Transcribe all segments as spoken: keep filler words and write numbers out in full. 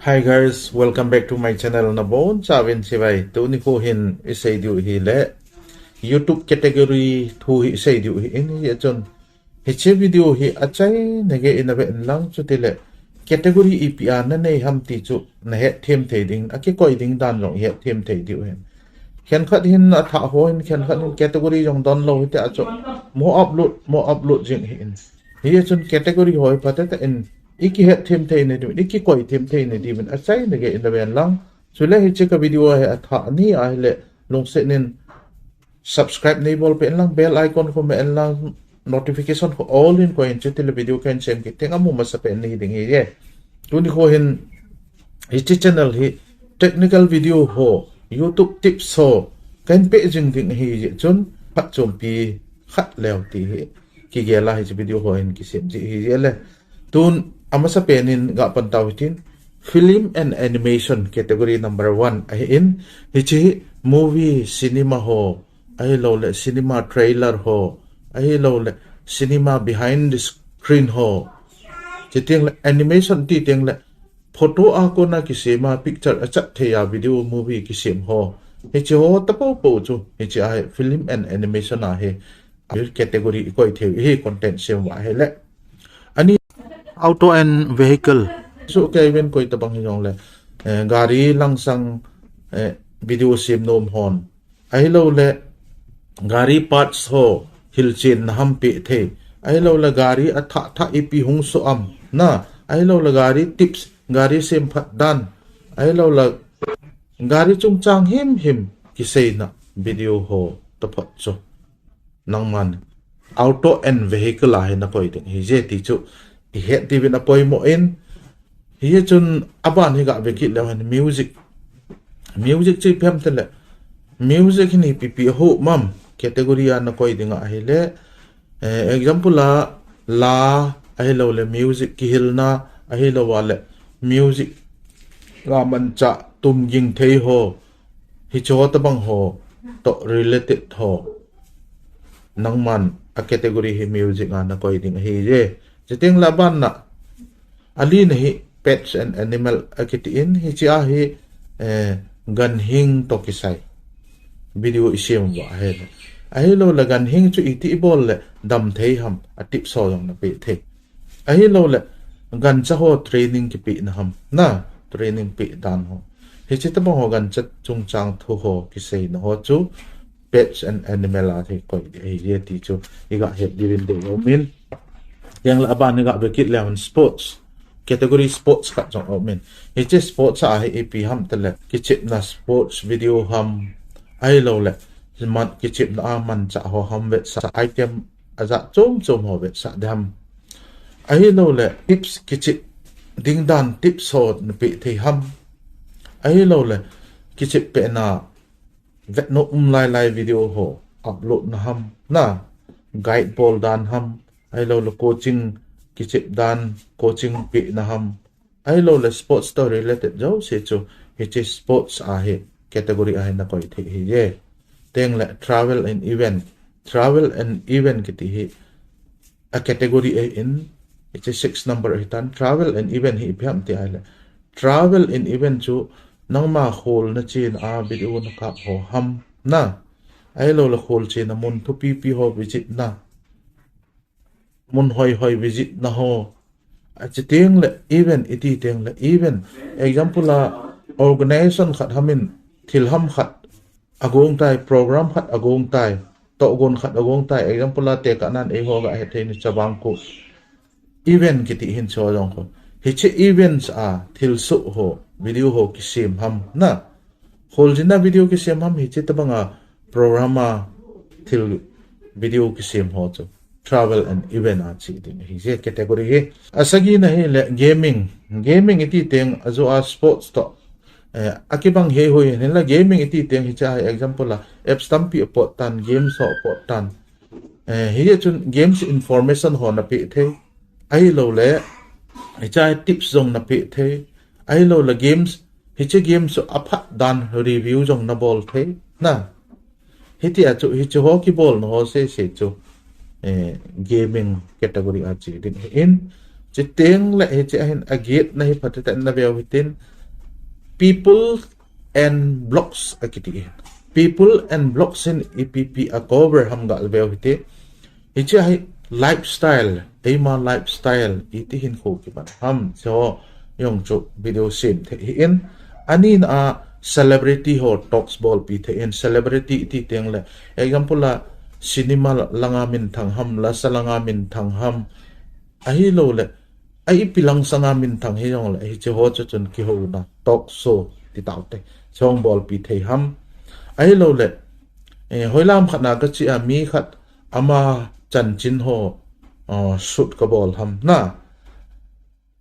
Hi guys, welcome back to my channel. Nabonchauvin chibai. Tuni kho hin isei diu hile YouTube category thu hi isei diu ahin, hijeh chun hiche video hi achaina gei in naven lang, chutile category ipi a nanei ham ti chu nahet them thei ding, akikoi ding dan jong ihet them thei diu ahin. Khenkhat hin athah ho hin, khenkhat hin category jong donlou hite a chu mo upload, mo upload jing ahin. Hijeh chun category ho hi phatecha in ikihet them thei na diuvin, ikikoi them thei na diuvin achaina gei in naven lang. Chule hiche ka video hi athah ni ahile lungset in subscribe neibol peh in lang, bell icon khu me in lang, notification khu all in koi in, chutile video kahin sem kit teng amu masa pen nahi ding ahiye. Tuni kho hin hiche channel hi technical video ho, YouTube tips ho kahin peh jing ding ahijeh chun phatchompi khat leu ti hi kigel a hiche video ho hin kisem ji ahijeh le. Tun amasa pen in gapan tau hitin, film and animation category number one ahin, hiche hi movie, cinema ho, ahiloule cinema trailer ho, ahiloule cinema behind the screen ho, chuteng le animation ti teng le photo a kona kisem a, picture achat thei a video, movie kisem ho, hiche ho tapoupou chu hiche a hi film and animation a hi category ikoi thei u hi, content sem uva ahile. Ani, auto and vehicle. Chu keiven koi tabang hijongle, eh, gari langsang, eh, video sem nom hon, ahiloule gari parts ho hilchenna ham peh thei, ahiloule gari athah thah ipi hung soh am na, ahiloule gari tips, gari sem phat dan, ahiloule gari chungchang himhim kiseina video ho taphot chu nangman auto and vehicle a hi nakoi ding ahije ti chu ihet diuvin apoimo in, hijeh chun aban hi gave kit leu hen music. Music chu ipi ham tile, music hin ipi ipi ahuh am category a nakoi ding ahile, eh, example a la, ahiloule music kihilna, ahiloule music a manchah tumging thei ho, hiche ho tabang ho toh related ho, nangman a category hi music a nakoi ding ahije. Chuteng le aban na, alina hi pets and animal akiti in, hiche a hi, eh, ganhing toh kisai video isem uva ahile, ahiloule ganhing chu iti ibol le dam thei ham, a tips ho jong napeh thei. Ahiloule gancha ho training kipehna ham na, training peh dan ho, hiche tabang ho gancha chungchang thu ho kiseina ho chu pets and animal a hi koi ding ahije ti chu iga het diuvin dei aumin. Chuteng le aban hi gave kit leu hen sports category, sports khat jong aumin. Hiche sports a hi ipi ham tile kichepna sports video ham, ahiloule man, kichepna a manchah ho ham, vetsah item ajat chom chom ho vetsah ding ham, ahiloule tips, kichep ding dan tips ho napeh thei ham, ahiloule kichep pehna vetnom um lailai video ho upload na ham na, guide bol dan ham, ahiloule coaching, kichep dan coaching pehna ham, ahiloule sports toh related jouse chu hiche sports a hi category a hi nakoi thei ahije. Chuteng le travel and event, travel and event kiti hi a category ahin, hiche six number ahitan. Travel and event hi ipi ham ti ahile, travel and event chu nangma kholna chena a video nakap ho ham na, ahiloule khol chena mun thupipi ho visit na, mun hoihoi visit na ho, achuteng le event iti teng le event, example a organization khat ham in thil ham khat agong tai, program khat agong tai, tohgon khat agong tai, example a tekahnan eiho ga hethei ni chavang khu event kiti hin chu jong khu, hiche events a thilsoh ho video ho kisem ham na, kholjinna video kisem ham, hiche tabang a program a thil video kisem ho chu travel and event a che ding ahije category hi. Asagina hile gaming, gaming iti teng ajo a sports toh, eh, akibang hei hoi hinla gaming iti teng hiche a hi example a apps tampi apot tan, games ho apot tan, eh, hijeh chun games information ho napeh thei, ahiloule hiche a hi tips jong napeh thei, ahiloule games, hiche games chu aphat dan review jong nabol thei na, hitia chu hiche ho kibolna ho sese chu, eh, gaming category a che ding ahin. Chuteng le hiche a hin agetna hi phatecha in naveu hitin, People and blogs akiti. People and blogs in ipi ipi a cover ham ga veu hite. Hiche hi lifestyle, eima lifestyle iti hinkho kiban ham, hiche ho jong chu video sem thei hi in. Ani na a celebrity ho talks bolpi thei in, celebrity iti teng le, example a cinema langa minthang ham, lasa langa minthang ham, ahilou le, a ipi lang sanga minthang hijong le, hiche ho chu chun kihouna talk show ti taute, hiche ho bolpi thei ham. Ahilou le, eh, hoilam khat na kache a mi khat ama chanchin ho, uh, shoot kabol ham na.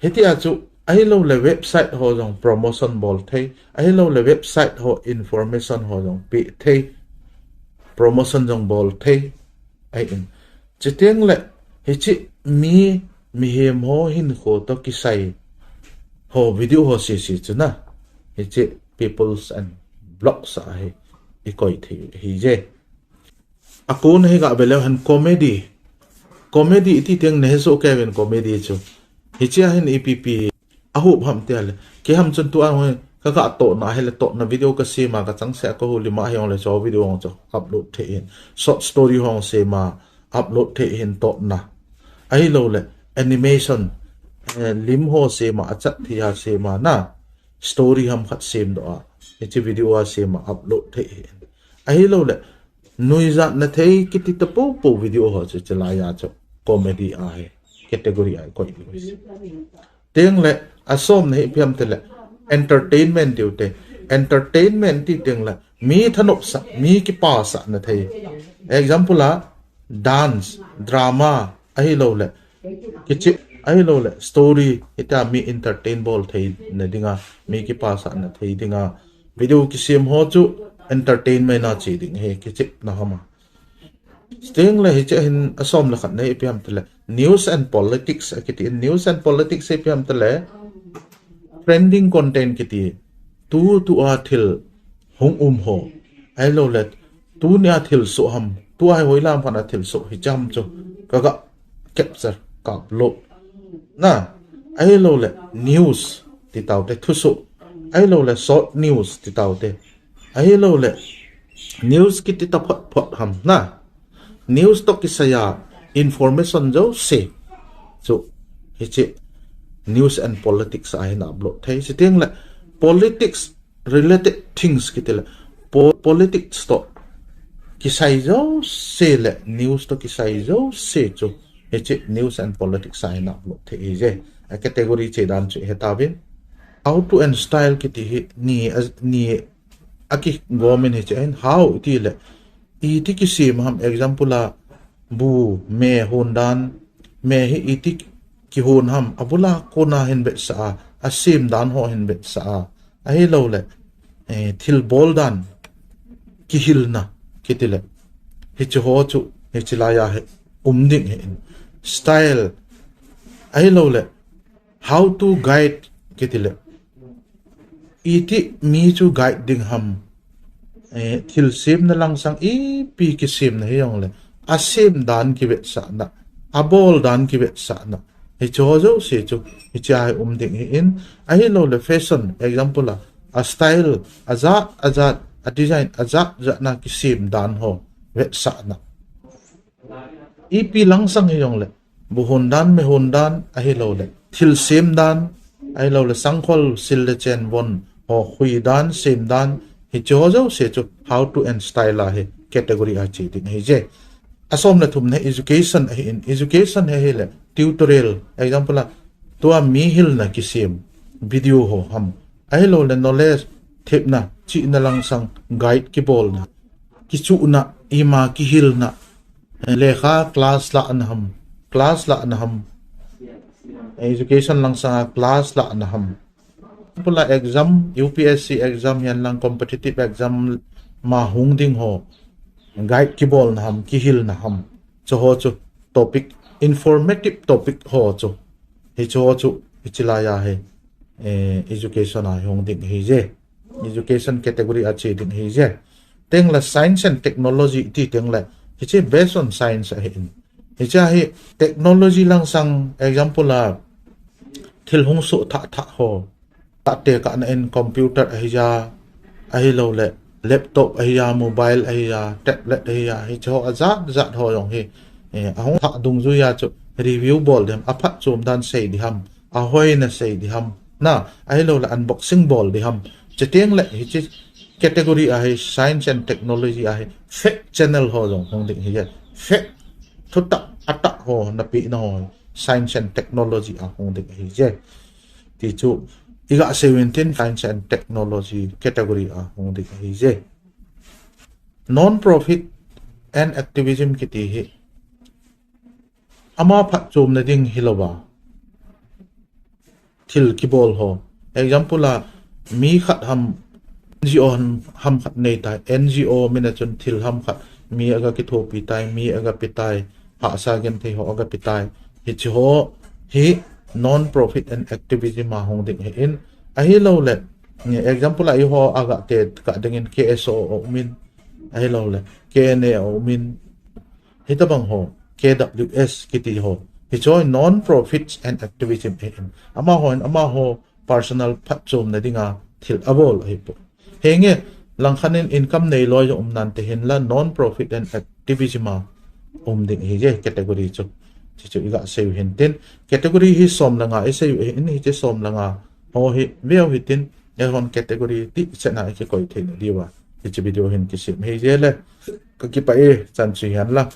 Hitia chu, ahilou le website ho jong promotion bol thei, ahilou le website ho information ho jong pe thei, promotion jong bol thei, ahi in. Chuteng le, hiche mi, mihem ho hinkho toh kisai ho video ho sese chu na, hiche peoples and blogs a hi, ikoi thei hije. Akon hi ga veleu hen comedy. Comedy iti teng nahe soh kei uvin comedy chu. Hiche a hin ipi ipi ahup ham tia le. Kei ham chun tua hung ka ga tohna hile tohna video kasem a kachangseh a kahoulim a hijongle hiche video jong chu upload thei hin. Short story ho sem a upload thei hin tohna. Ahilou le animation, eh, lim ho sem a achat thei a sem a na. Story ham khat semdoh a, hiche video a sem a upload thei hin. Ahilou le, nuijatna thei kiti tapopo video ho chu hiche laiya chu comedy a hi category a ikoi diu. Teng le, asomna hi ipi ham tile, entertainment diu te. Entertainment ti teng le, mi thanopsah, mi kipasahna thei. Example a, dance, drama, ahilou le, kichep, ahilou le, story, hitia mi entertain bol theina dinga, mi kipasahna thei dinga, video kisem ho chu entertainment a che ding hi, kichepna ham a. Chuteng le hiche hin asom le khatna hi ipi ham tile, news and politics akiti in, news and politics hi ipi ham tile, trending content kiti, tu, tua thil hung um ho, ahilou le, tunia thilsoh ham, tua hi hoilam khat a thilsoh hicham chu, ka ga capture, ka upload. Na, ahilou le, news, ti taute, thusoh, ahilou le, short news, ti taute, ahilou le, news kiti taphot phot ham, na. News toh kisai a information jouse chu hiche news and politics a hin upload thei. Chuteng le politics related things kiti le po-, politics toh kisai jouse le news toh kisai jouse chu hiche news and politics a hin upload thei hije. A category che dan chu hetauvin. How to and style kiti hi ni a, ni akigomin hiche hin how iti le iti kisem ham, example a, bu, me, hon dan, me hi iti kihon ham, abul a kona hin vetsah a, asem dan ho hin vetsah a, ahilou le, eh, thilbol dan, kihilna, kiti le, hiche ho chu, hiche laiya hi, um ding hi in, style, ahilou le, how to guide kiti le. Iti mi chu guide ding ham. Eh, thil semna langsang ipi kisemna hijongle. Asem dan kivetsahna. Abol dan kivetsahna. Hiche ho jouse chu. Hiche a hi um ding hi in. Ahilou le fashion. Example a. A style. Ajat, ajat. A design. Ajat, jat na kisem dan ho. Vetsahna. Ipi langsang hijongle, bu hon dan, me hon dan, ahilou le, thil sem dan, ahilou le, sangkhol, sil le chen, von, ho, khui dan, sem dan, hiche ho jouse chu, how to and style a hi, category a che ding hije. Asom le thumna hi education ahi in, education hi hile, tutorial, example a, tua mi hilna kisem, video ho ham, ahilou le, knowledge, thepna, chihna langsang, guide kibolna, kichuhna, ima kihilna, lekha class lahna ham, class lahna ham, education langsang a class lahna ham. Example a exam, U P S C exam hihen lang competitive exam ma hung ding ho, guide kibolna ham, kihilna ham. Hiche ho chu topic, informative topic ho chu. Hiche ho chu, hiche laiya hi, eh, education a hung ding hije. Education category a che ding hije. Teng le science and technology ti teng le, hiche based on science ahi in. Hiche hi technology langsang example a thil hung soh thah thah ho. Tahte kana in computer ahi a, ahilou le laptop ahi a, mobile ahi a, tablet ahi a, hiche ho ajat jat ho jong hi, eh, ahung thah dungjui a chu review bol ding ham, aphatchom dan sei ding ham, ahoina sei ding ham, na, ahilou le unboxing bol ding ham. Chuteng le hiche category a hi science and technology a hi fact channel ho jong hung ding ahi e. Fact, thutah, atah ho napehna ho hi science and technology a hung ding ahi e. Ti chu iga sei uvin tin, science and technology category a hung ding ahi e. Non-profit and activism kiti hi ama phatchomna ding hilouva, thil kibol ho. Example a, mi khat ham, N G O ham, ham khat nei tai. N G O min a chun thil ham khat mi aga kithopi tai, mi aga pe tai, hahsa genthei ho aga pe tai. Hiche ho hi non-profit and activism a hung ding ahi in. Ahilou le, example a eiho aga te kah dingin K S O aumin, ahilou le K N A aumin, hitobang ho, K W S kiti ho, hiche ho non-profits and activism ahi in. Amaho in amaho personal phatchomna dinga thil abol ahipoi. Henge, langkhat in income neilou jong um nante hinla non-profit and activism a um ding ahi e category chu. Hichu iga sei u hin tin, category hi som le nga isei u ahi in, hiche som le nga ho hi ve u hitin, eihon category dihset a ikikoi theina diuva hiche video hin kisem ahi e le. Kakipah e, chan chu hihen lang.